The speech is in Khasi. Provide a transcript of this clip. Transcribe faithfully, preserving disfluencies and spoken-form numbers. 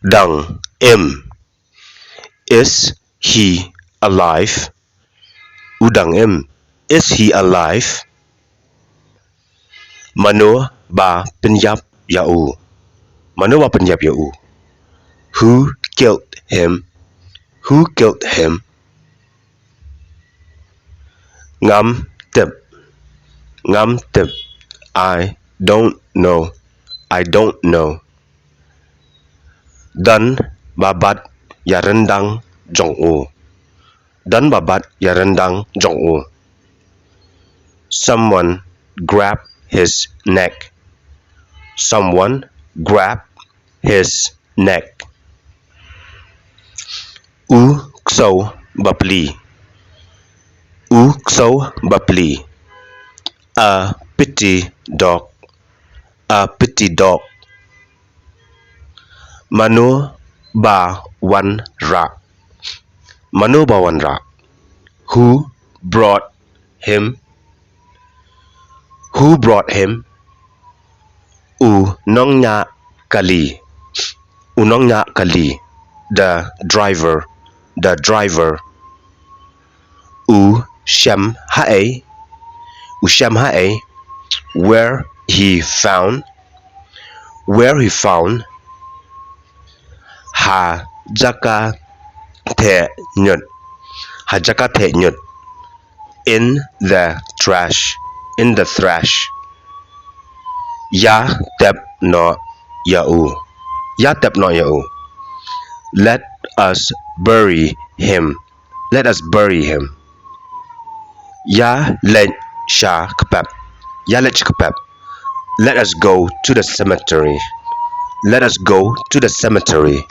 Dang im. Is he alive? U dang im. Is he alive? Mano ba pynïap ïa u? Mano ba pynïap ïa u? Who killed him? Who killed him? Ngam tip. Ngam tip. I don't know. I don't know. Don ba bat ïa ryndang jong u. Don ba bat ïa ryndang jong u. Someone grab his neck. Someone grab his neck. U ksew bapli. U ksew bapli. A pity dog. A pity dog. Mano ba wanrah? Mano ba wanrah? Who brought him? Who brought him? U nongñiah kali. U nongñiah kali. The driver. The driver. U shem haei? U shem haei? Where he found? Where he found? Ha jaka theh ñiut. Ha jaka theh ñiut. In the trash. In the trash. Ïa tep noh ïa u. Ïa tep noh ïa u. Let us bury him. Let us bury him. Ïa leit sha kpep. Ïa leit sha kpep. Let us go to the cemetery. Let us go to the cemetery.